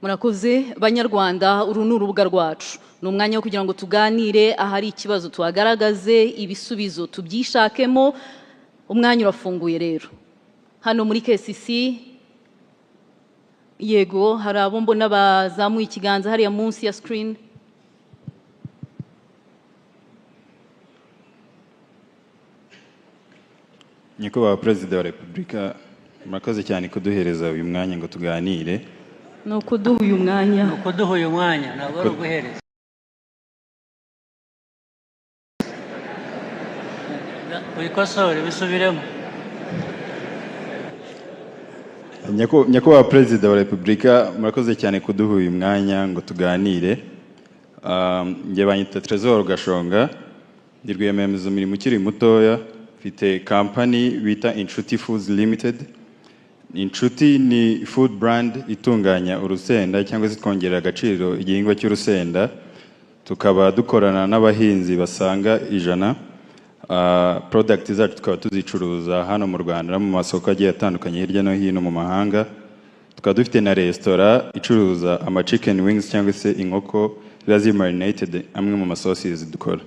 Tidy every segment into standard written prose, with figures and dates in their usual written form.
Murakoze Banyarwanda. Uru ni urubuga rwacu, ni umwanya wo kugira ngo tuganire. Ahari ikibazo tuhagaragaze, ibisubizo tubyishakemo. Umwanya urafunguye rero hano muri KCC. Yego, hari abo mbona bazamuye ikiganza hariya munsi ya screen. Nyakubahwa Perezida wa Repubulika, murakoze cyane kuduhereza uyu mwanya ngo tuganire. Ni ukuduha uyu mwanya. Ni ukuduha uyu mwanya, ntabwo ari uguhereza. Wikosore, bisubiremo. Nyakubahwa Perezida wa Repubulika, murakoze cyane kuduha uyu mwanya ngo tuganire. Njye banyita Trésor Gashonga, ndi rwiyemezamirimo ukiri mutoya, mfite kampani bita Inshuti Foods Limited. Inshuti ni food brand itunganya urusenda cyangwa se twongerera agaciro igihingwa cy'urusenda, tukaba dukorana n'abahinzi basaga 100. Product zacu tukaba tuzicuruza hano mu Rwanda no mu masoko agiye atandukanye hirya no hino mu mahanga. Tukaba dufite na resitora icuruza ama chicken wings cyangwa se inkoko ziba ziri marinated, amwe mu masauces dukora.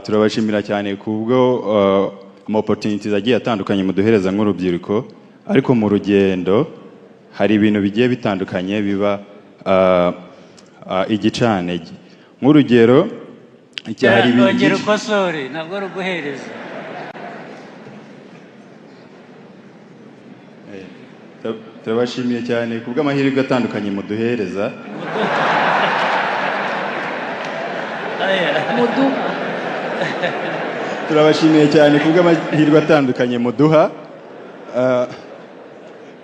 Turabashimira cyane kubwo ama opportunities agiye atandukanye muduhereza nk'urubyiruko, ariko mu rugendo hari ibintu bigiye bitandukanye biba igicantege. Nk'urugero hari ibintu Ongera byinshi. ukosore, ntabwo ari uguhereza. Turabashimiye cyane kubw'amahirwe atandukanye muduhereza. Aya. Muduha. Turabashimiye cyane kubw'amahirwe atandukanye muduha.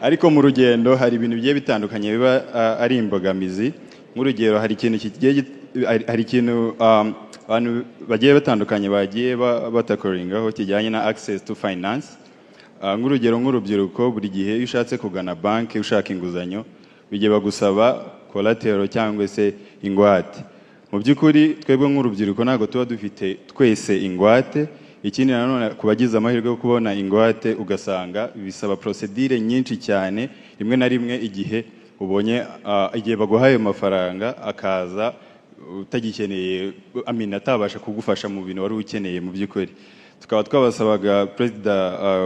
Ariko mu rugendo hari ibintu bigiye bitandukanye biba ari imbogamizi. Nk'urugero hari ikintu kigiye hari ikintu abantu bagiye batandukanye bagiye batakoringaho kijyanye na access to finance. Nk'urugero nk'urubyiruko, buri gihe iyo ushatse kugana banki ushaka inguzanyo, bijya bagusaba collateral cyangwa se ingwate. Mu by'ukuri twebwe nk'urubyiruko ntabwo tuba dufite twese ingwate. Ikindi nanone, ku bagize amahirwe yo kubona ingwate, ugasanga bisaba procedure nyinshi cyane. Rimwe na rimwe igihe ubonye igihe baguhaye ayo mafaranga akaza utagikeneye, I mean, atabasha kugufasha mu bintu wari ukeneye. Mu by'ukuri tukaba twabasabaga, Perezida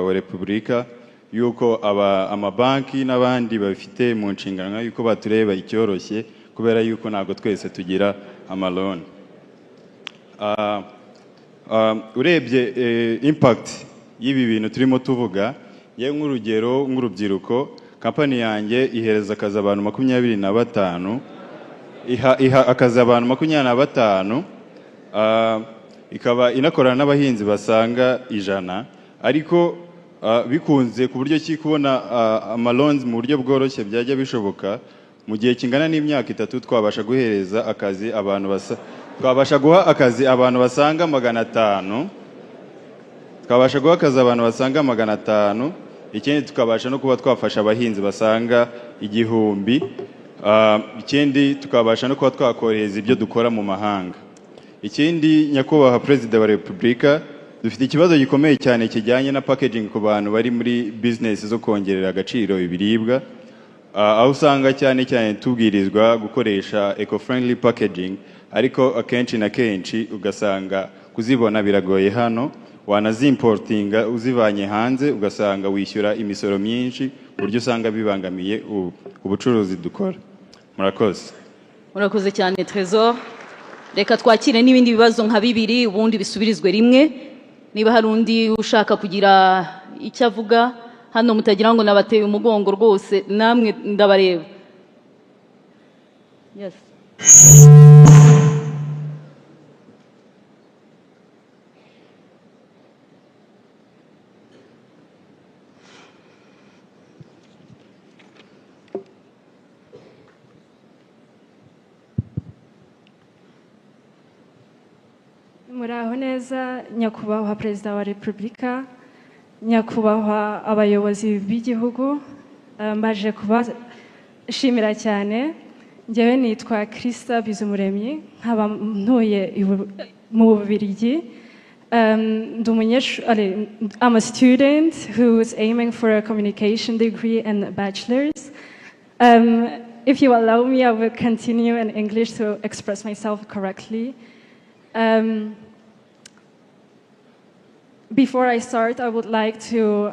wa Repubulika, yuko aba amabanki n'abandi babifite mu nshingano yuko batureba icyoroshye, kubera yuko ntabwo twese tugira ama loan. Urebye impact y'ibi bintu turimo tuvuga, yewe nk'urugero nk'urubyiruko, kampani yanjye ihereza akazi abantu 25, iha akazi abantu 25, ikaba inakorana n'abahinzi basaga 100. Ariko bikunze ku buryo ki kubona ama loans mu buryo bworoshye byajya bishoboka, mu gihe kingana n'imyaka 3 twabasha guhereza akazi abantu basa twabasha guha akazi abantu basaga 500, twabasha guha akazi abantu basaga 500. Ikindi tukabasha no kuba twafasha abahinzi basaga 1000. Ikindi tukabasha no kuba twakohereza ibyo dukora mu mahanga. Ikindi, Nyakubahwa Perezida wa Repubulika, dufite ikibazo gikomeye cyane kijyanye na packaging ku bantu bari muri business zo kongerera agaciro ibiribwa. Aho usanga cyane cyane tubwirizwa gukoresha eco friendly packaging, ariko akenshi na kenshi ugasanga kuzibona biragoye hano, wanazimportinga uzivanye hanze ugasanga wishyura imisoro myinshi, ku buryo usanga bibangamiye ubucuruzi dukora. Murakoze. Murakoze cyane, Trésor. Reka twakire n'ibindi bibazo nka bibiri, ubundi bisubirizwe rimwe. Niba hari undi ushaka kugira icyo avuga hano, mutagira ngo nabateye umugongo rwose, namwe ndabareba. Yes. Muraho neza, Nyakubahwa Perezida wa Repubulika, nyakubahwa abayobozi b'igihugu. Mbaje kubashimira cyane. Njyewe nitwa Christa Bizumuremyi, nkaba ntuye mu Bubiligi. I'm a student who is aiming for a communication degree and a bachelor's. If you allow me, I will continue in English to express myself correctly. Before I start, I would like to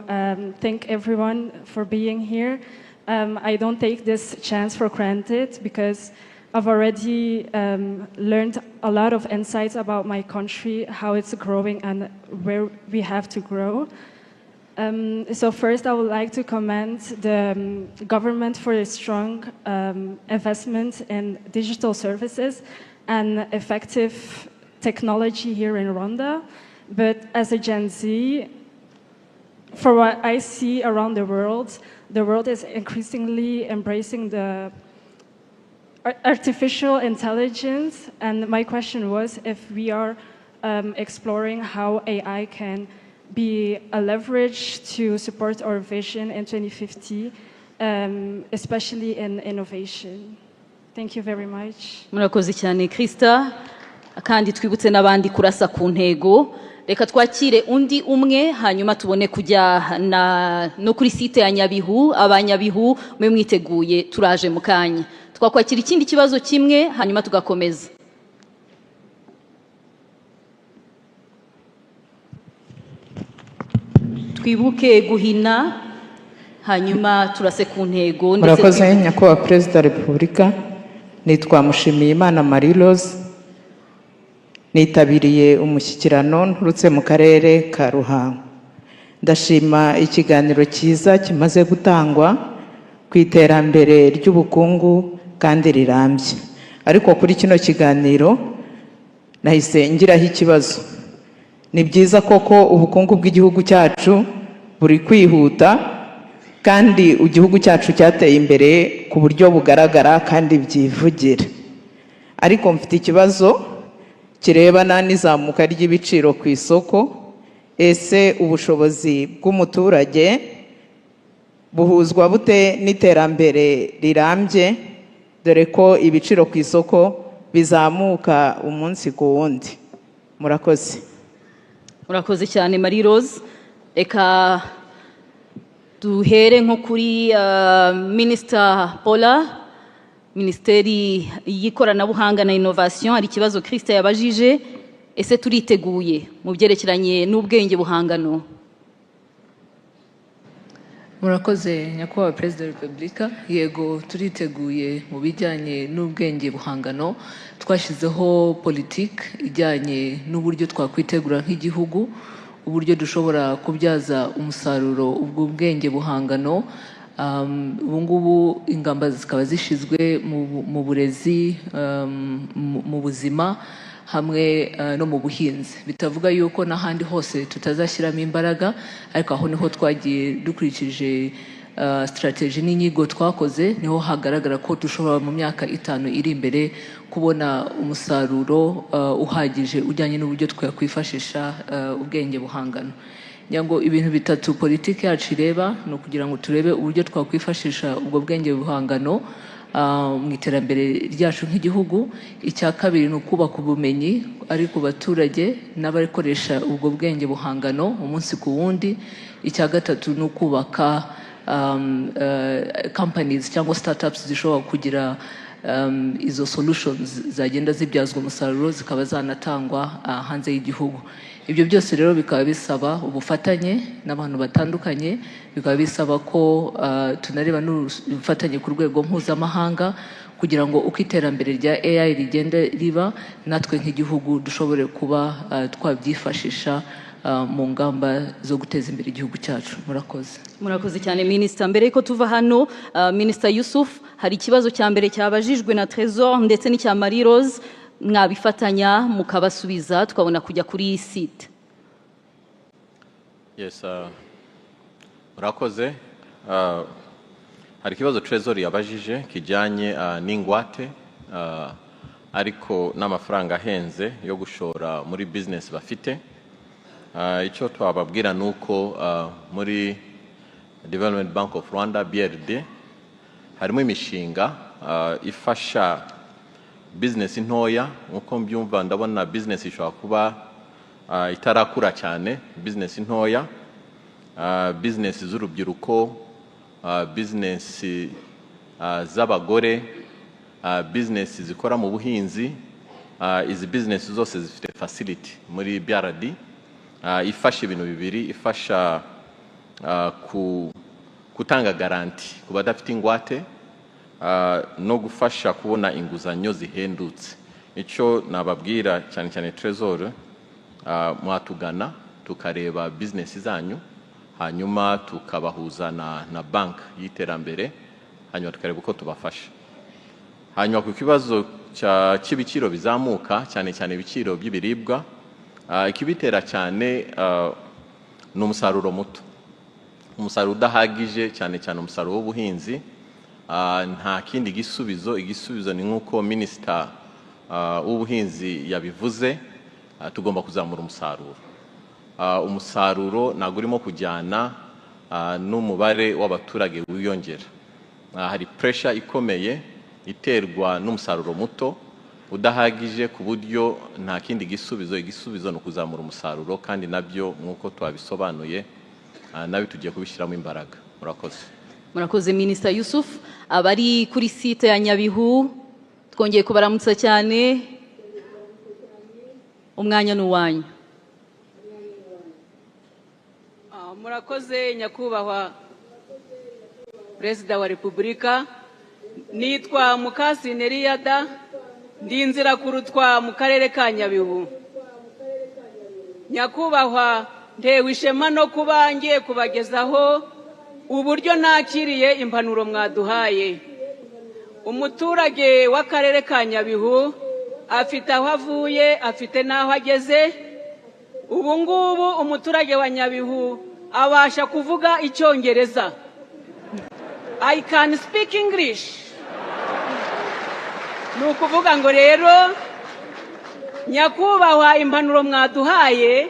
thank everyone for being here. I don't take this chance for granted because I've already learned a lot of insights about my country, how it's growing, and where we have to grow. So first, I would like to commend the government for its strong investment in digital services and effective technology here in Rwanda. But as a Gen Z, for what I see around the world is increasingly embracing the artificial intelligence. And my question was if we are exploring how AI can be a leverage to support our vision in 2050, especially in innovation. Thank you very much. Murakoze cyane, Krista. Kandi twibutse n'abandi kurasa ku ntego. Reka twakire undi umwe, hanyuma tubone kujya na no kuri site ya Nyabihu. Abanyabihu mwe mwiteguye, turaje mu kanya. Twakwakira ikindi kibazo kimwe, hanyuma tugakomeza. Twibuke guhina, hanyuma turase ku ntego ndetse Murakoze, Nyakubahwa Perezida wa Repubulika. Nitwa Mushimiyimana Marie Rose, nitabiriye umushyikirano nturutse mu karere ka Ruhango. Ndashima ikiganiro cyiza kimaze gutangwa ku iterambere ry'ubukungu kandi rirambye, ariko kuri kino kiganiro nahise ngiraho ikibazo. Ni byiza koko, ubukungu bw'igihugu cyacu buri kwihuta kandi igihugu cyacu cyateye imbere ku buryo bugaragara kandi byivugira, ariko mfite ikibazo kirebana n'izamuka ry'ibiciro ku isoko. Ese ubushobozi bw'umuturage buhuzwa bute n'iterambere rirambye, dore ko ibiciro ku isoko bizamuka umunsi ku wundi? Murakoze. Urakoze cyane, Marie Rose. Reka duhere nko kuri Minisita Paula, Minisiteri y'ikoranabuhanga na innovation. Hari ikibazo Christa yabajije: ese turiteguye mu byerekeranye n'ubwenge buhangano? Murakoze, Nyakubahwa Perezida wa Repubulika. Yego, turiteguye mu bijyanye n'ubwenge buhangano. Twashyizeho politiki ijyanye n'uburyo twakwitegura nk'igihugu, uburyo dushobora kubyaza umusaruro ubwo bwenge buhangano. Ubu ngubu ingamba zikaba zishyizwe mu burezi, mu buzima hamwe no mu buhinzi. Bitavuga yuko n'ahandi hose tutazashyiramo imbaraga, ariko aho niho twagiye dukurikije strategy n'inyigo twakoze, niho hagaragara ko dushobora mu myaka 5 iri imbere kubona umusaruro uhagije ujyanye n'uburyo twakwifashisha ubwenge buhangano. Ngira ngo ibintu bitatu politiki yacu ireba ni ukugira ngo turebe uburyo twakwifashisha ubwo bwenge buhangano mu iterambere ryacu nk'igihugu. Icya kabiri ni ukubaka ubumenyi ari ku baturage n'abakoresha ubwo bwenge buhangano umunsi ku wundi. Icya gatatu ni ukubaka companies cyangwa startups zishobora kugira izo solutions zagenda zibyazwa umusaruro, zikaba zanatangwa hanze y'igihugu. Ibyo byose rero bikaba bisaba ubufatanye n'abantu batandukanye, bikaba bisaba ko tunareba n'ubufatanye ku rwego mpuzamahanga, kugira ngo uko iterambere rya AI rigenda riba, natwe nk'igihugu dushobore kuba twabyifashisha mu ngamba zo guteza imbere igihugu cyacu. Murakoze. Murakoze cyane, Minisita. Mbere yuko tuva hano, Minisita Yusuf, hari ikibazo cya mbere cyabajijwe na Trésor ndetse n'icya Marie Rose, mwabifatanya mukabasubiza, tukabona kujya kuri iyi site. Yes, murakoze. Hari ikibazo Trésor yabajije kijyanye n'ingwate, ariko n'amafaranga ahenze yo gushora muri business bafite. Icyo twababwira ni uko muri Development Bank of Rwanda, BRD, harimo imishinga ifasha business ntoya. Nkuko mbyumva, ndabona business ishobora kuba itarakura cyane, business ntoya, business z'urubyiruko, business z'abagore, business zikora mu buhinzi. Izi business zose zifite facility muri BRD ifasha ibintu bibiri: ifasha gutanga garanti ku badafite ingwate no gufasha kubona inguzanyo zihendutse. Icyo nababwira cyane cyane Trésor, mwatugana tukareba business zanyu, hanyuma tukabahuza na bank y'iterambere, hanyuma tukareba uko tubafasha. Hanyuma ku kibazo cy'ibiciro bizamuka, cyane cyane ibiciro by'ibiribwa, ikibitera cyane ni umusaruro muto, umusaruro udahagije, cyane cyane umusaruro w'ubuhinzi. Nta kindi gisubizo, igisubizo ni nk'uko minisita w'ubuhinzi yabivuze, tugomba kuzamura umusaruro. Umusaruro ntabwo urimo kujyana n'umubare w'abaturage wiyongera. Hari pressure ikomeye iterwa n'umusaruro muto udahagije, ku buryo nta kindi gisubizo, igisubizo ni ukuzamura umusaruro, kandi nabyo nk'uko twabisobanuye, nabyo tugiye kubishyiramo imbaraga. Murakoze. Murakoze, Minisita Yusuf. Abari kuri site ya Nyabihu, twongeye kubaramutsa cyane, umwanya ni uwanyu. Murakoze nyakubahwa Perezida wa Repubulika. Nitwa Mukasinteriyada, ndi inzira kurutwa mu karere ka Nyabihu. Nyakubahwa, ntewe ishema no kuba ngiye kubagezaho uburyo nakiriye impanuro mwaduhaye. Umuturage w'akarere ka Nyabihu afite aho avuye, afite n'aho ageze. Ubu ngubu umuturage wa Nyabihu abasha kuvuga Icyongereza. I can speak English. Ni ukuvuga ngo rero, nyakubahwa, impanuro mwaduhaye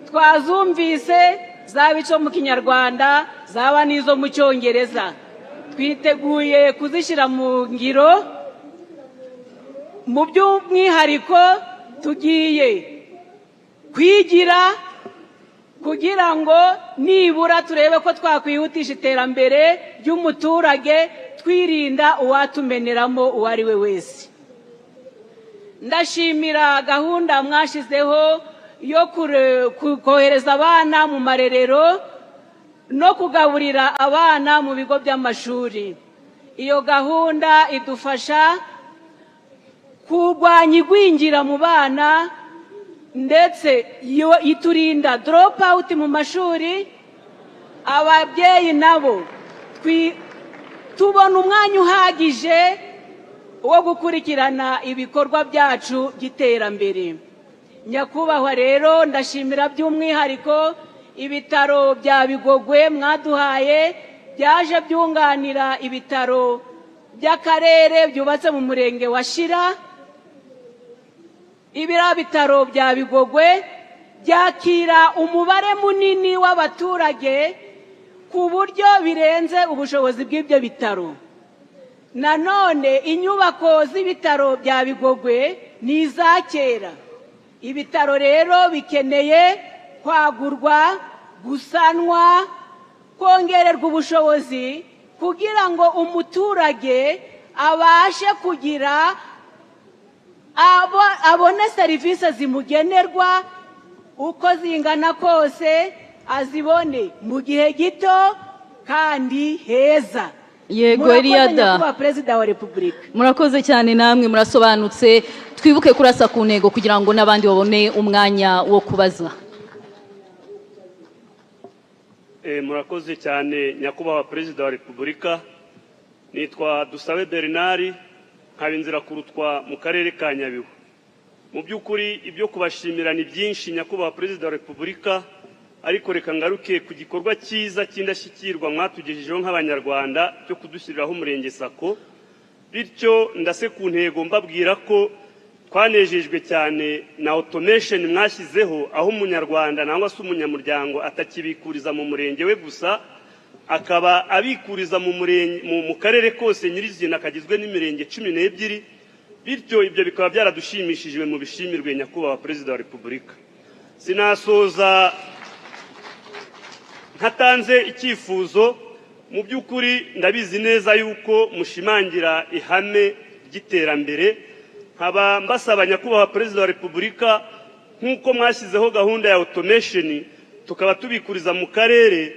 twazumvise, zaba izo mu Kinyarwanda, zaba n'izo mu Cyongereza, twiteguye kuzishyira mu ngiro. Mu by'umwihariko tugiye kwigira kugira ngo nibura turebe ko twakwihutisha iterambere ry'umuturage, twirinda uwatumeneramo uwo ari we wese. Ndashimira gahunda mwashyizeho yo kohereza abana mu marerero no kugaburira abana mu bigo by'amashuri. Iyo gahunda idufasha kurwanya igwingira mu bana, ndetse iturinda drop out mu mashuri. Ababyeyi nabo tubona umwanya uhagije wo gukurikirana ibikorwa byacu by'iterambere. Nyakubahwa rero, ndashimira by'umwihariko ibitaro bya Bigogwe mwaduhaye, byaje byunganira ibitaro by'akarere byubatse mu murenge wa Shira. Ibiriya bitaro bya Bigogwe byakira umubare munini w'abaturage ku buryo birenze ubushobozi bw'ibyo bitaro. Nanone inyubako z'ibitaro bya Bigogwe ni iza kera. Ibitaro rero bikeneye kwagurwa, gusanwa, kongererwa ubushobozi kugira ngo umuturage abashe kugira abone serivisi zimugenerwa uko zingana kose, azibone mu gihe gito kandi heza. Yego. Murakoze, Eliada. Nyakubahwa Perezida wa Repubulika. Murakoze cyane, namwe murasobanutse. Twibuke kurasa ku ntego kugira ngo n'abandi babone umwanya wo kubaza. Murakoze cyane, nyakubahwa Perezida wa Repubulika. Nitwa Dusabe Bernard, nkaba inzira kurutwa mu karere ka Nyabihu. Mu by'ukuri ibyo kubashimira ni byinshi, nyakubahwa Perezida wa Repubulika, ariko reka ngaruke ku gikorwa cyiza cy'indashyikirwa mwatugejejeho nk'Abanyarwanda cyo kudushyiriraho umurenge SACCO. Bityo ndase ku ntego mbabwira ko twanejejwe cyane na automation mwashyizeho, aho umunyarwanda nangwa se umunyamuryango atakibikuriza mu murenge we gusa, akaba abikuriza mu murenge, mu karere kose nyirizina kagizwe n'imirenge 12. Bityo ibyo bikaba byaradushimishijwe, mu bishimirwe, nyakubahwa Perezida wa Repubulika. Sinasoza ntatanze icyifuzo. Mu by'ukuri ndabizi neza yuko mushimangira ihame ry'iterambere, nkaba mbasaba Nyakubahwa Perezida wa Repubulika, nk'uko mwashyizeho gahunda ya automation tukaba tubikuriza mu karere,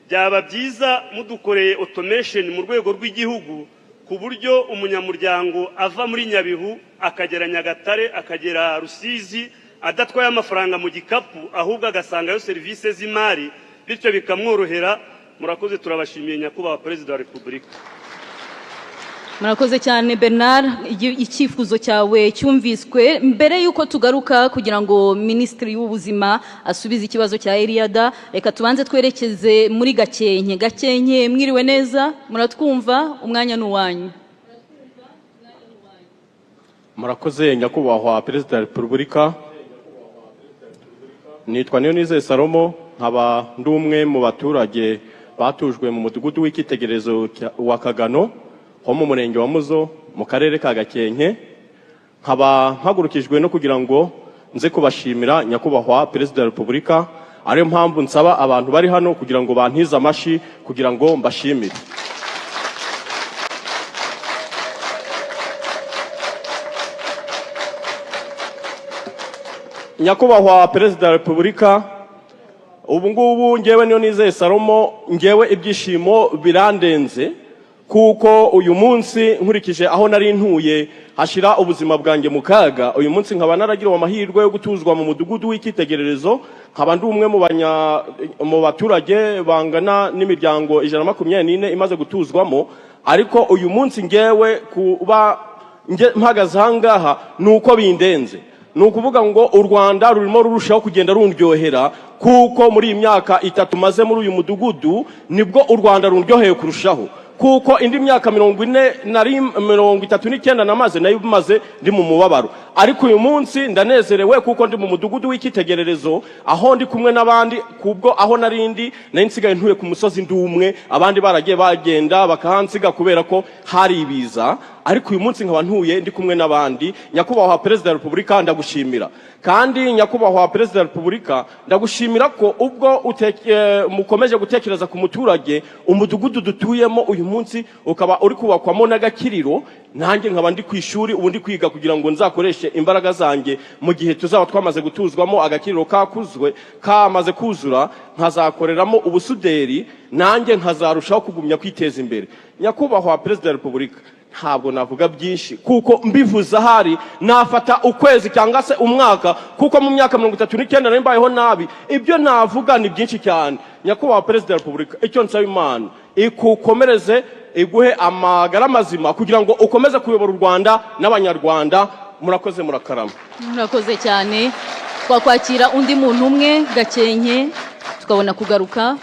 byaba byiza mudukoreye automation mu rwego rw'igihugu, ku buryo umunyamuryango ava muri Nyabihu akagera Nyagatare, akagera Rusizi adatwaye amafaranga mu gikapu, ahubwo agasangayo serivisi z'imari, bityo bikamworohera. Murakoze, turabashimiye Nyakubahwa Perezida wa Repubulika. Murakoze cyane Bernard, icyifuzo cyawe cyumviswe. Mbere y'uko tugaruka kugira ngo Minisitiri w'Ubuzima asubize ikibazo cya Eliada, reka tubanze twerekeze muri Gakenke. Gakenke, mwiriwe neza, muratwumva? Umwanya ni uwanyu. Murakoze Nyakubahwa Perezida wa Repubulika. Nitwa Niyonizeye Salomo, nkaba ndi umwe mu baturage batujwe mu mudugudu w'icyitegererezo wa Kagano ho mu murenge wa Muzo mu karere ka Gakenke. Nkaba mpagurukijwe no kugira ngo nze kubashimira Nyakubahwa Perezida wa Repubulika, ariyo mpamvu nsaba abantu bari hano kugira ngo bantize amashyi kugira ngo mbashimire. Nyakubahwa Perezida wa Repubulika, ubu ngubu ngewe Niyonizeye Salomo, ngewe ibyishimo birandenze, kuko uyu munsi nkurikije aho nari ntuye hashira ubuzima bwanjye mu kaga, uyu munsi nkaba naragiriwe amahirwe yo gutuzwa mu mudugudu w'icyitegererezo, nkaba ndi umwe mu baturage bangana n'imiryango 124 imaze gutuzwamo. Ariko uyu munsi ngewe kuba mpagaze aha ngaha ni uko bindenze, ni ukuvuga ngo u Rwanda rurimo rurushaho kugenda rundyohera, kuko muri iyi myaka 3 maze muri uyu mudugudu nibwo u Rwanda rundyoheye kurushaho, kuko indi myaka 40 na 39 namaze nayo maze ndi mu mubabaro. Ariko uyu munsi ndanezerewe kuko ndi mu mudugudu w'icyitegererezo, aho ndi kumwe n'abandi, kubwo aho narindi nari nsigaye ntuye ku musozi ndi umwe, abandi baragiye bagenda bakahansiga kubera ko hari ibiza, ariko uyu munsi nkaba ntuye ndi kumwe n'abandi. Nyakubahwa Perezida wa Repubulika, ndagushimira. Kandi Nyakubahwa Perezida wa Repubulika, ndagushimira ko ubwo mukomeje gutekereza ku muturage, umudugudu dutuyemo uyu munsi ukaba uri kubakwamo n'agakiriro, nanjye nkaba ndi ku ishuri ubu ndi kwiga kugira ngo nzakoreshe imbaraga zanjye mu gihe tuzaba twamaze gutuzwamo, agakiriro kakuzwe kamaze kuzura, nkazakoreramo ubusuderi, nanjye nkazarushaho kugumya kwiteza imbere. Nyakubahwa Perezida wa Repubulika, ntabwo navuga byinshi kuko mbivuze ahari nafata ukwezi cyangwa se umwaka, kuko mu myaka 39 nari mbayeho nabi, ibyo navuga ni byinshi cyane. Nyakubahwa Perezida wa Repubulika, icyo nsaba Imana ikukomereze, iguhe amagara mazima kugira ngo ukomeze kuyobora u Rwanda n'Abanyarwanda. Murakoze, murakarama. Murakoze cyane. Twakwakira undi muntu umwe Gakenke, tukabona kugaruka.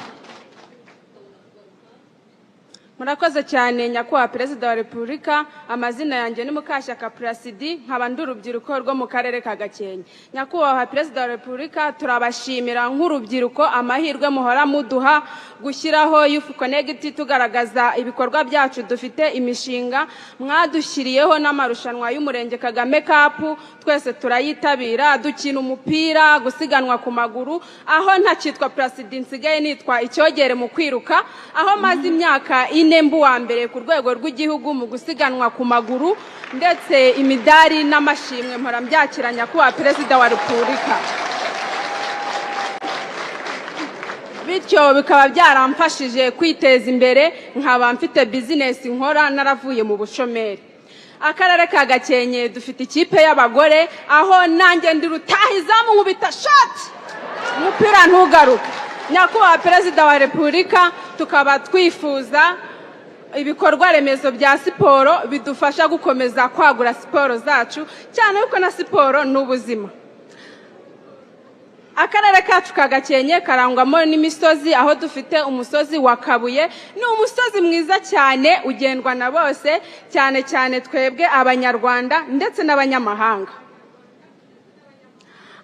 Murakoze cyane Nyakubahwa Perezida wa Repubulika. Amazina yanjye ni Mukashyaka Purasidi, nkaba ndi urubyiruko rwo mu karere ka Gakenke. Nyakubahwa Perezida wa Repubulika, turabashimira nk'urubyiruko amahirwe muhora muduha gushyiraho Youth Connect, tugaragaza ibikorwa byacu, dufite imishinga. Mwadushyiriyeho n'amarushanwa y'umurenge Kagame Cup, twese turayitabira, dukina umupira, gusiganwa ku maguru, aho ntakitwa Purasidi nsigaye nitwa icyogere mu kwiruka, aho maze imyaka 4 mbu wa mbere ku rwego rw'igihugu mu gusiganwa ku maguru, ndetse imidari n'amashimwe mpora mbyakira Nyakubahwa Perezida wa Repubulika. Bityo bikaba byaramfashije kwiteza imbere, nkaba mfite bizinesi nkora naravuye mu bushomeri. Akarere ka Gakenke dufite ikipe y'abagore, aho nanjye ndi rutahizamu, nkubita shoti umupira ntugaruke. Nyakubahwa Perezida wa Repubulika, tukaba twifuza ibikorwa remezo bya siporo bidufasha gukomeza kwagura siporo zacu, cyane yuko na siporo ni ubuzima. Akarere kacu ka Gakenke karangwamo n'imisozi, aho dufite umusozi wa Kabuye. Ni umusozi mwiza cyane ugendwa na bose, cyane cyane twebwe Abanyarwanda ndetse n'abanyamahanga.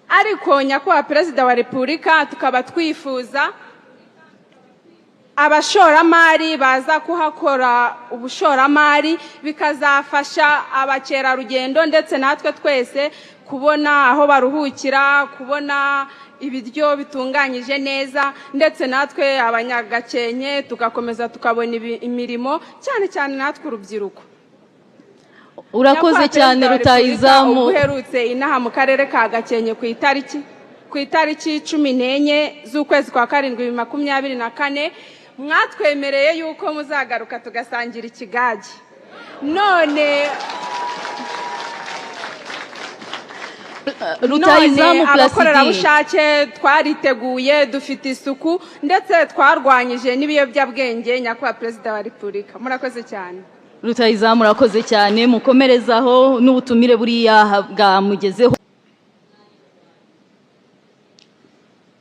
Ariko Nyakubahwa Perezida wa Repubulika, tukaba twifuza abashoramari baza kuhakora ubushoramari, bikazafasha abakerarugendo ndetse natwe twese kubona aho baruhukira, kubona ibiryo bitunganyije neza, ndetse natwe Abanyagakenke tugakomeza tukabona imirimo, cyane cyane natwe urubyiruko. Urakoze Nyakubahwa cyane. Perezida wa Repubulika, Rutahizamu. ubwo uherutse inaha mu karere ka Gakenke ku itariki 14 z'ukwezi kwa karindwi 2024, mwatwemereye yuko muzagaruka tugasangira ikigage. None Rutahizamu Placide. abakorerabushake twariteguye, dufite isuku, ndetse twarwanyije n'ibiyobyabwenge. Nyakubahwa Perezida wa Repubulika, murakoze cyane. Rutahizamu, urakoze cyane, mukomerezaho n'ubutumire buriya bwamugezeho.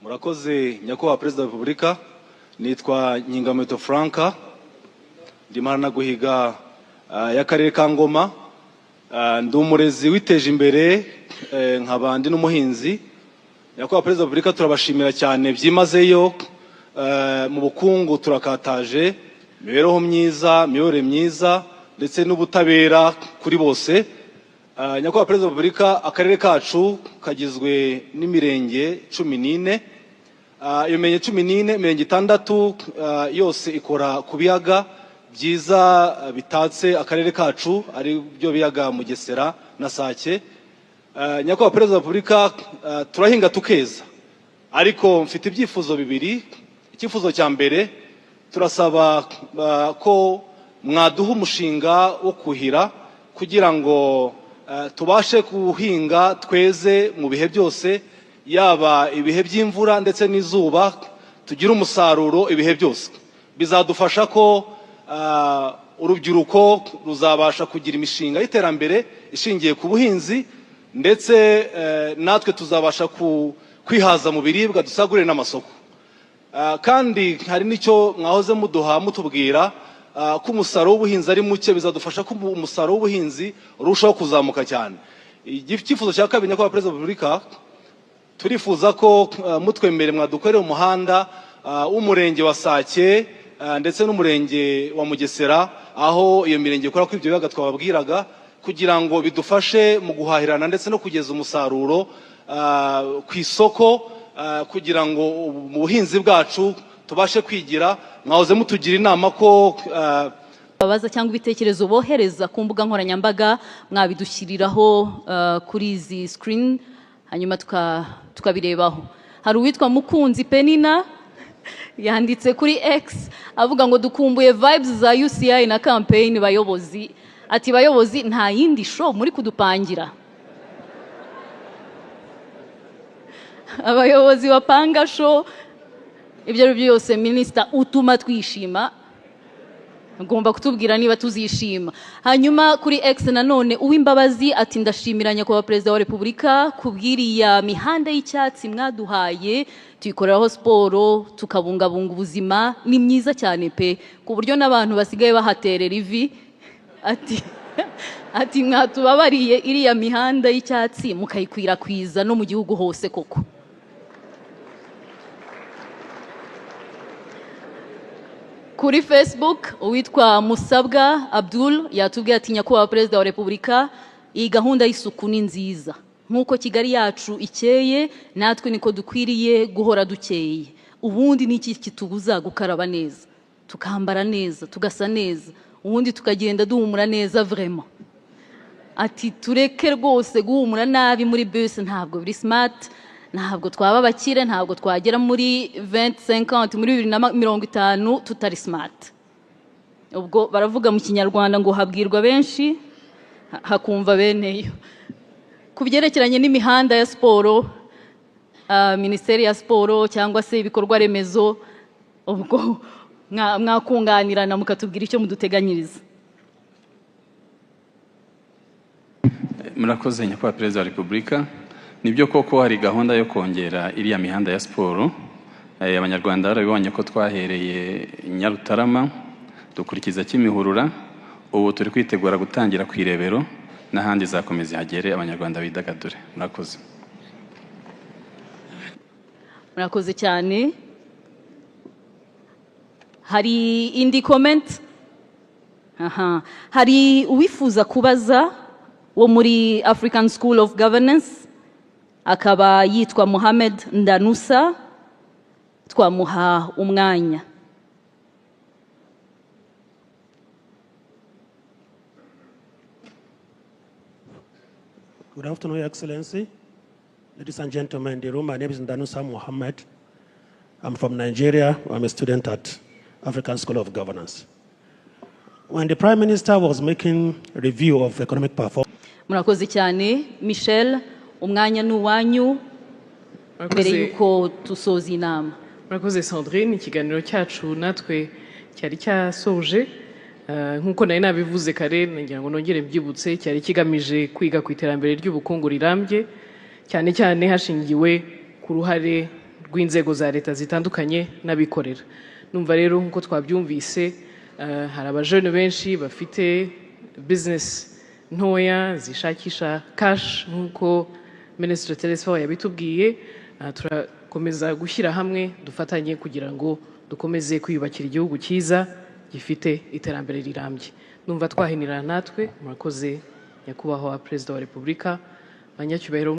Murakoze, Nyakubahwa Perezida wa Repubulika. Nitwa Nkingamuheto Franka, ndi Guhiga y'akarere ka Ngoma. Ndi umurezi witeje imbere, nkaba ndi n'umuhinzi. Nyakubahwa Perezida wa Repubulika, turabashimira cyane byimazeyo. Mu bukungu turakataje, imibereho myiza, imiyoborere myiza ndetse n'ubutabera kuri bose. Nyakubahwa Perezida wa Repubulika, akarere kacu kagizwe n'imirenge 14. Iyo mirenge 14, imirenge itandatu yose ikora ku biyaga byiza bitatse akarere kacu, ari byo biyaga Mugesera na Sake. Nyakubahwa Perezida wa Repubulika, turahinga tukeza, ariko mfite ibyifuzo bibiri. Icyifuzo cya mbere, turasaba ko mwaduha umushinga wo kuhira kugira ngo tubashe guhinga tweze mu bihe byose, yaba ibihe by'imvura ndetse n'izuba, tugire umusaruro ibihe byose. Bizadufasha ko urubyiruko ruzabasha kugira imishinga y'iterambere ishingiye ku buhinzi, ndetse natwe tuzabasha kwihaza mu biribwa, dusagurire n'amasoko. Kandi hari n'icyo mwahoze muduha mutubwira ko umusaruro w'ubuhinzi ari muke. Bizadufasha ko umusaruro w'ubuhinzi urushaho kuzamuka cyane. Icyifuzo cya kabiri, Nyakubahwa Perezida wa Repubulika, turifuza ko mutwemere mwadukorera umuhanda w'umurenge wa Sake ndetse n'umurenge wa Mugesera, aho iyo mirenge ikora kuri ibyo biyaga twababwiraga, kugira ngo bidufashe mu guhahirana ndetse no kugeza umusaruro ku isoko, kugira ngo mu buhinzi bwacu tubashe kwigira. Mwahoze mutugira inama ko babaza cyangwa ibitekerezo bohereza ku mbuga nkoranyambaga, mwabidushyiriraho kuri izi screen, hanyuma tukabirebaho. Hari uwitwa Mukunzi Penina yanditse kuri X avuga ngo: "Dukumbuye vibes za UCI na campaign, bayobozi." Ati: "Bayobozi, nta yindi show muri kudupangira?" Abayobozi bapanga show. Ibyo ari byo byose, Minisita utuma twishima agomba kutubwira niba tuzishima. Hanyuma kuri X nanone, Uwimbabazi ati: "Ndashimira Nyakubahwa Perezida wa Repubulika kubw'iriya mihanda y'icyatsi mwaduhaye, tuyikoreraho siporo tukabungabunga ubuzima. Ni myiza cyane pe, ku buryo n'abantu basigaye bahaterera ivi." Ati: "Mwatubabariye iriya mihanda y'icyatsi mukayikwirakwiza no mu gihugu hose koko." Kuri Facebook, uwitwa Musabwa Abdul yatubwiye ati: "Nyakubahwa Perezida wa Repubulika, iyi gahunda y'isuku ni nziza. Nk'uko Kigali yacu ikeye, natwe niko dukwiriye guhora dukeye. Ubundi ni iki kitubuza gukaraba neza, tukambara neza, tugasa neza, ubundi tukagenda duhumura neza vraiment?" Ati: "Tureke rwose guhumura nabi muri bus, ntabwo biri smart. Ntabwo twaba abakire, ntabwo twagera muri 2050, muri 2050 tutari smart." Ubwo baravuga mu Kinyarwanda ngo habwirwa benshi hakumva beneyo. Ku byerekeranye n'imihanda ya siporo, Minisiteri ya Siporo cyangwa se ibikorwa remezo, ubwo mwakunganirana mukatubwira icyo muduteganyiriza. Murakoze, Nyakubahwa Perezida wa Repubulika. Nibyo koko, hari gahunda yo kongera iriya mihanda ya siporo. Abanyarwanda barabibonye ko twahereye Nyarutarama, dukurikiza Kimihurura, ubu turi kwitegura gutangira ku Irebero, n'ahandi izakomeza ihagere, Abanyarwanda bidagadure. Murakoze. Murakoze cyane. Hari indi comment? Aha, hari uwifuza kubaza wo muri African School of Governance? Akaba yitwa Mohamed Ndanusa. Twamuha umwanya. Good afternoon, Your Excellency. Ladies and gentlemen in the room, my name is Ndanusa Mohammed. I'm from Nigeria. I'm a student at African School of Governance. When the Prime Minister was making a review of economic performance, Murakoze cyane. Michel, umwanya ni uwanyu mbere Murakoze. yuko dusoza inama. Murakoze, Sandrine. Ikiganiro cyacu natwe cyari cyasoje. Nk'uko nari nabivuze kare, nagira ngo nongere mbyibutse, cyari kigamije kwiga ku iterambere ry'ubukungu rirambye, cyane cyane hashingiwe ku ruhare rw'inzego za leta zitandukanye n'abikorera. Numva rero nk'uko twabyumvise, hari abajene benshi bafite business ntoya zishakisha cash, nk'uko Minisitiri Telesphore yabitubwiye. Turakomeza gushyira hamwe, dufatanye kugira ngo dukomeze kwiyubakira igihugu cyiza gifite iterambere rirambye. Numva twahinira natwe. Murakoze, Nyakubahwa Perezida wa Repubulika, banyacyubahiro.